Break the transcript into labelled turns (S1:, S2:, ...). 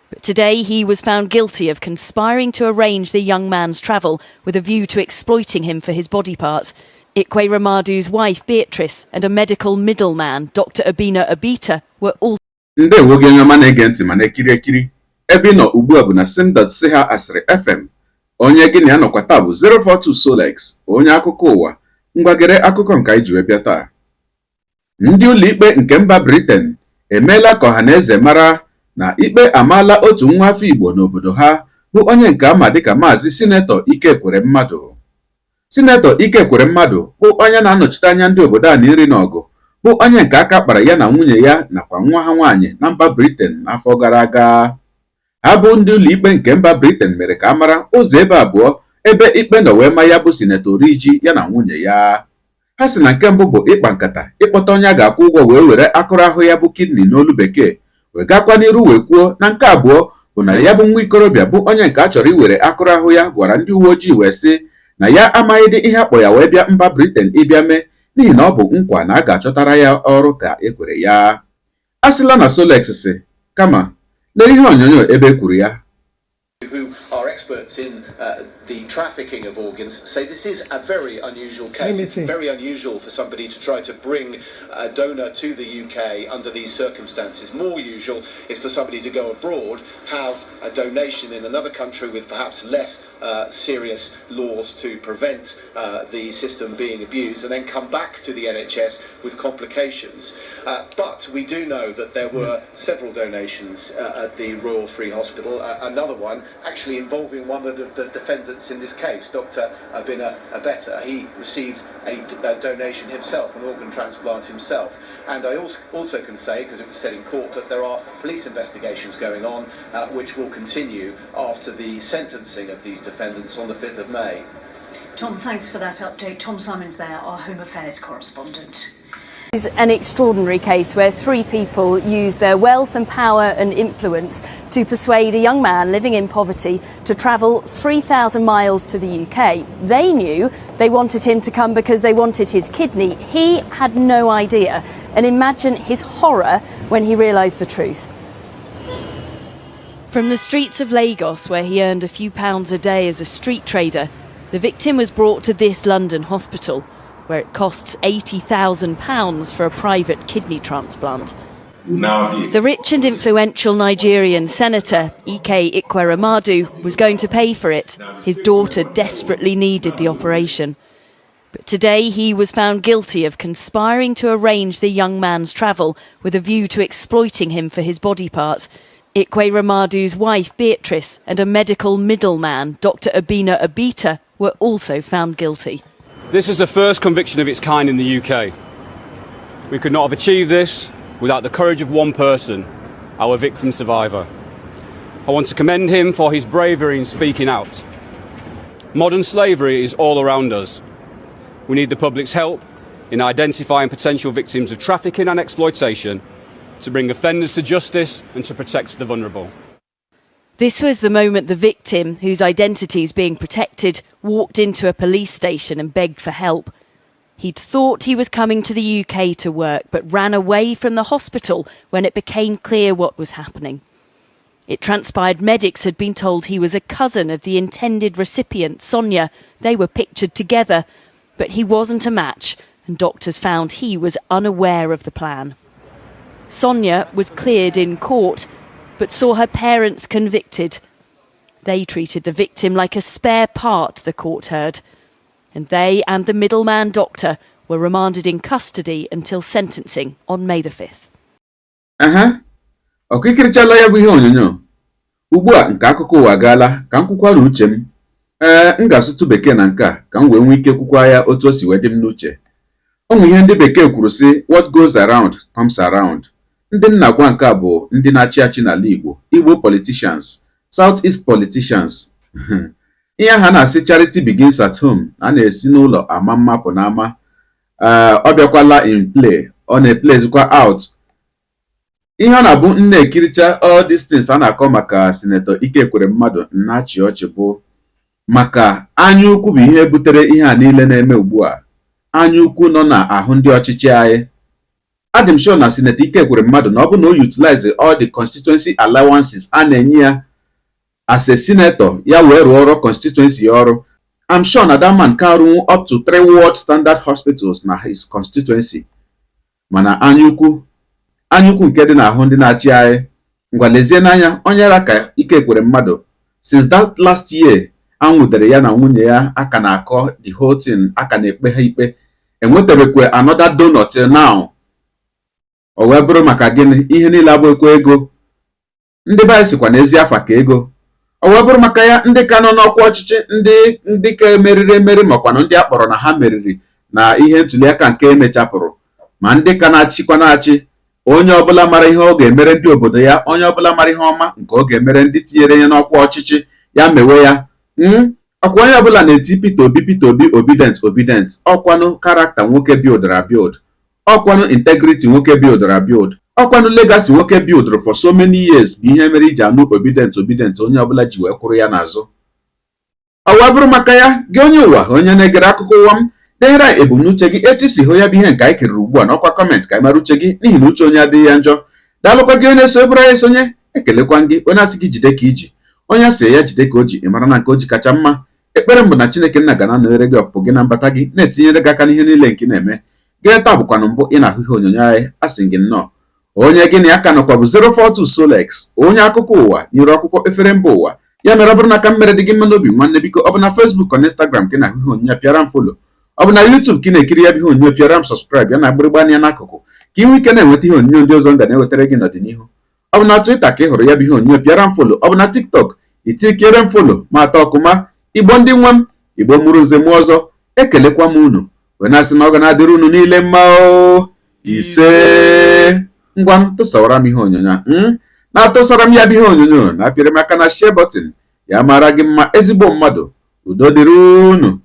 S1: But today he was found guilty of conspiring to arrange the young man's travel with a view to exploiting him for his body parts. Ekweremadu's wife, Beatrice, and a medical middleman, Dr. Obinna Obeta, were also
S2: Ndewo gị, onye ọma na-ege ntị ma na-ekiri ekiri. Ebe ị nọ ugbu a bụ na sim.si ha asịrị FM. Onye gị na ya nọkwa taa bụ 042 Solex, onye akụkọ ụwa. Ngwagere akụkọ nke anyị ji wee bịa taa. Ndị ụlọikpe nke mba Britain emeela ka ọha na eze mara na ikpe amaala otu nwa afọ Igbo n'obodo ha, bụ onye nke ama dịka Maazị Sinetọ Ike Ekweremadu. Sinetọ Ike Ekweremadu bụ onye na-anọchite anya ndị obodo a na iri na ọgụ, bụ onye nke aka kpara ya na nwunye ya nakwa nwa ha nwaanyị na mba Britain n'afọ gara aga. Ha bụ ndị ụlọikpe nke mba Britain mere ka a mara ụzọ ebe abụọ ebe ikpe nọ wee ma ya bụ Sinetọ Oriji ya na nwunye ya. Ha si na nke mbụ bụ ịkpa nkata ịkpọta onye a ga-akwụ ụgwọ wee were akụrụ ahụ ya, bụ kidney n'olu bekee, wee gakwa n'iru wee kwuo na nke abụọ bụ na ya bụ nwa ikorobịa, bụ onye nke a chọrọ iwere akụrụ ahụ ya, gwara ndị uwe ojii wee sị na ya amaghịdị ihe akpọ ya wee bịa mba Britain ịbịa mee, n'ihi na ọ bụ nkwa na a ga-achọtara ya ọrụ ka e kwere ya. A sịla na Solex si, kama lee ihe onyonyo ebe e kwuru ya.
S3: Who are experts in the trafficking of organs say this is a very unusual
S4: Let
S3: case.
S4: me
S3: It's
S4: see.
S3: very unusual for somebody to try to bring a donor to the UK under these circumstances. More usual is for somebody to go abroad, have a donation in another country with perhaps less serious laws to prevent the system being abused, and then come back to the NHS with complications. But we do know that there were several donations at the Royal Free Hospital. Another one actually involving one of the defendants in this case, Dr. Obinna Obeta. He received a donation himself, an organ transplant himself. And I also can say, because it was said in court, that there are police investigations going on, which will continue after the sentencing of these defendants on the 5th of May.
S5: Tom, thanks for that update. Tom Simons there, our Home Affairs correspondent.
S1: Is an extraordinary case where three people used their wealth and power and influence to persuade a young man living in poverty to travel 3,000 miles to the UK. They knew they wanted him to come because they wanted his kidney. He had no idea. And imagine his horror when he realised the truth. From the streets of Lagos, where he earned a few pounds a day as a street trader, the victim was brought to this London hospital, where it costs £80,000 for a private kidney transplant.
S6: Will now be
S1: The rich and influential Nigerian senator, Ike Ekweremadu, was going to pay for it. His daughter desperately needed the operation. But today he was found guilty of conspiring to arrange the young man's travel with a view to exploiting him for his body parts. Ekweremadu's wife, Beatrice, and a medical middleman, Dr. Obinna Obeta, were also found guilty.
S7: This is the first conviction of its kind in the UK. We could not have achieved this without the courage of one person, our victim survivor. I want to commend him for his bravery in speaking out. Modern slavery is all around us. We need the public's help in identifying potential victims of trafficking and exploitation, to bring offenders to justice and to protect the vulnerable.
S1: This was the moment the victim, whose identity is being protected, walked into a police station and begged for help. He'd thought he was coming to the UK to work, but ran away from the hospital when it became clear what was happening. It transpired medics had been told he was a cousin of the intended recipient, Sonia. They were pictured together, but he wasn't a match, and doctors found he was unaware of the plan. Sonia was cleared in court, but saw her parents convicted. They treated the victim like a spare part, the court heard. And they and the middleman doctor were remanded in custody until sentencing on May the 5th.
S2: Ehe, ọkụ ikirichala ya bụ ihe onyonyo ugbu a nke akụkọ ụwa agaala. Ka m kwukwara uche m. Ee, m ga-asụtụ bekee na nke a ka m wee nwee ike kwukwa ya otu o si wee dị m n'uche. Ọ nwụ ihe ndị bekee kwuru sị, "What goes around comes around." Ndị nna gwa nke a bụ ndị na-achị achị n'ala Igbo, Igbo politicians, South East politicians. Ihe ha na-asị, "Charity begins at home," na a na-esi n'ụlọ ama mmapụ n'ama. Ee, ọ bịakwala in play, ọ na-eplezikwa out. Ihe ọ na-abụ m na-ekiricha all these things a na-akọ maka Sinetọ Ike Ekweremadu, na-achị ọchị, bụ maka anya ukwu bụ ihe butere ihe a niile na-eme ugbu a. Anya ukwu nọ n'ahụ ndị ọchịchị anyị. Adị m sure na Senator Ike Ekweremadu, na ọ bụ na o utilize all the constituency allowances a na-enye ya as a senator, ya wee rụọ ọrụ constituency ya ọrụ, I'm sure na that man ka arụnwu up to three world standard hospitals na his constituency. Mana anyaukwu, anyaukwu nke dị n'ahụ ndị na-achị anyị. Ngwa, lezie n'anya onye ra ka Ike Ekweremadu. Since that last year anwụdere ya na nwunye ya, aka na-akọ the whole thing, aka na-ekpe ha ikpe, enwetabekwe another donor till now. O wee bụrụ maka gịnị? Ihe niile abụghịkwa ego. Ndị be anyị sikwa na ezi afa ka ego. O wee bụrụ maka ya, ndị ka nọ n'ọkwa ọchịchị, ndị ka emeriri emeri, makwanụ ndị a kpọrọ na ha meriri na ihe ntụliaka nke emechapụrụ, ma ndị ka na-achịkwa na-achị, onye ọbụla mara ihe ọ ga-emere ndị obodo ya, onye ọbụla mara ihe ọma nke ọ ga-emere ndị tinyere ya n'ọkwa ọchịchị ya, mewe ya. Ọkwa onye ọbụla na-eti "Peter Obi, Peter Obi, Obidient, Obidient." Ọkwanụ character nwoke buildara build, ọkwanụ integrity nwoke buildara build, ọkwanụ legacy nwoke buildrụ for so many years bụ ihe mere iji anụ "Obidient, Obidient", onye ọbụla ji wee kwụrụ ya n'azụ. Ọ wee bụrụ maka ya, gị onye ụwa, onye na-egere akụkọ ụwa m, deere anyị ebumnuche gị, etu isi hụ ya bụ ihe nke anyị kiriri ugbu a n'ọkwa comment, ka anyị mara uche gị, n'ihi na uche onye adịghị ya njọ. Daalụkwa gị onye so ebụrụ anyị esonye. Ekelekwa gị onye asị gị jide ka iji, onye asị ya jide ka o ji. Ị mara na nke o ji kacha mma. Ekpere m bụ na Chineke nna ga na-anọnyere gị, ọpụpụ gị na mbata gị, na-etinyere gị aka n'ihe niile nke ị na-eme. Gị taa bụkwanụ mbụ ị na-ahụ ihe onyonyo anyị, asị gị nnọọ. Onye gị na ya ka nọkwa bụ 042 Solex, onye akụkọ ụwa nyere akwụkwọ efere mba ụwa. Ya mere, ọ bụrụ na ka m mere dị gị mma n'obi, nwanne, biko, ọ bụ na Facebook ọ na Instagram ka ị na-ahụ ihe onyonyo, pịara m follow. Ọ bụ na YouTube ka ị na-ekiri ya bụ ihe onyonyo, pịara m subscribe, ya na agbịrịgba anya n'akụkụ, ka ị nwee ike na-enweta ihe onyonyo ndị ọzọ m ga na-ewetara gị n'ọdịnihu. Ọ bụ na Twitter ka ị hụrụ ya bụ ihe onyonyo, pịara m follow. Ọ bụ na TikTok, itikere m follow ma atọ ọkụma. Igbo ndị nwe m, Igbo mụrụ nze mụ ọzọ, ekelekwa m unu wee na-asị na ọ ga na-adịrị unu niile mma o. Ise. Ngwa, tụsawara m ihe onyonyo a, na-atụsara m ya bụ ihe onyonyo, na-apịrị m aka na share button. Ya mara gị mma, ezigbo mmadụ. Udo dịrị unu.